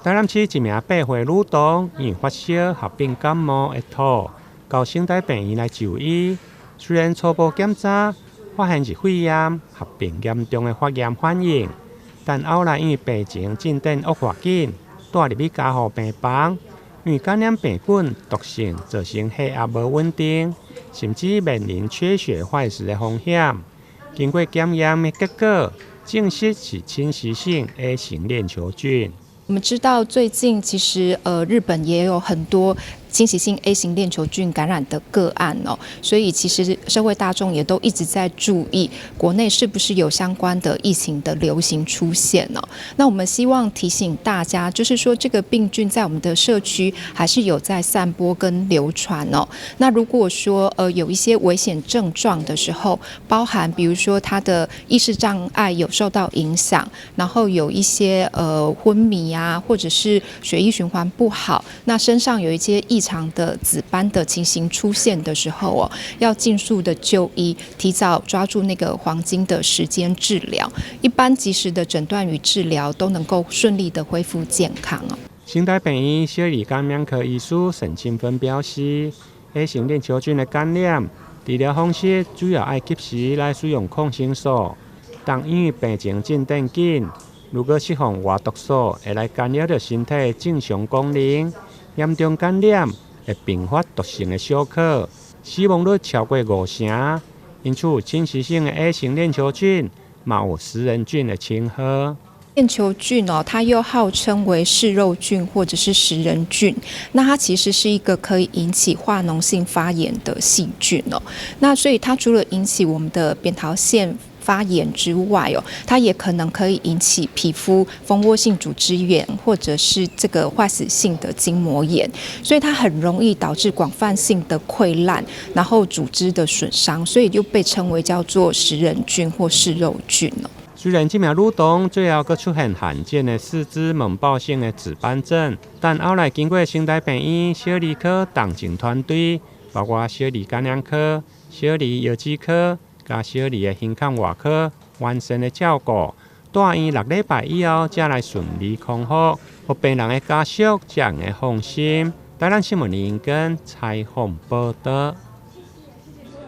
台南市一名8歲女童因為發燒合併感冒會吐，到省大病院來就醫。雖然初步檢查發現是肺炎合併嚴重的發炎反應，但後來因為病情進展惡化緊，帶入去加護病房，因為感染病菌毒性造成血壓無穩定，甚至面臨缺血壞死的風險。經過檢驗的結果，證實是侵襲性 A 型鏈球菌。我們知道最近其實日本也有很多侵襲性 A 型鏈球菌感染的個案哦，所以其實社會大眾也都一直在注意國內是不是有相關的疫情的流行出現哦。那我們希望提醒大家，就是說這個病菌在我們的社區還是有在散播跟流傳哦。那如果說有一些危險症狀的時候，包含比如說他的意識障礙有受到影響，然後有一些昏迷啊，或者是血液循環不好，那身上有一些異常的紫斑的情形出現的時候哦，要盡速的就醫，提早抓住那個黃金的時間治療。一般及時的診斷與治療都能夠順利的恢復健康哦。省大病院小兒感染科醫師沈清芬表示，A 型鏈球菌的感染治療方式主要愛及時來使用抗生素，但因為病情進展緊，如果釋放外毒素，會來干擾著身體的正常功能，嚴重感染會併發毒性的休克，死亡率超過5成。因此，侵襲性的 A 型鏈球菌嘛有食人菌的稱號。鏈球菌哦，它又號稱為嗜肉菌或者是食人菌。那它其實是一個可以引起化膿性發炎的細菌哦。那所以它除了引起我們的扁桃腺發炎之外哦，它也可能可以引起皮膚蜂窩性組織炎，或者是這個壞死性的筋膜炎，所以它很容易導致廣泛性的潰爛，然後組織的損傷，所以就被稱為叫做食人菌或嗜肉菌哦。雖然這名女童最後閣出現罕見的四肢猛暴性的紫斑症，但後來經過省大病院小兒科重症團隊，包括小兒感染科、小兒藥劑科、佮小兒的胸腔外科完善的照顧，住院6禮拜以後，才來順利康復，予病人的家屬才會放心。台南新聞林根採訪報導。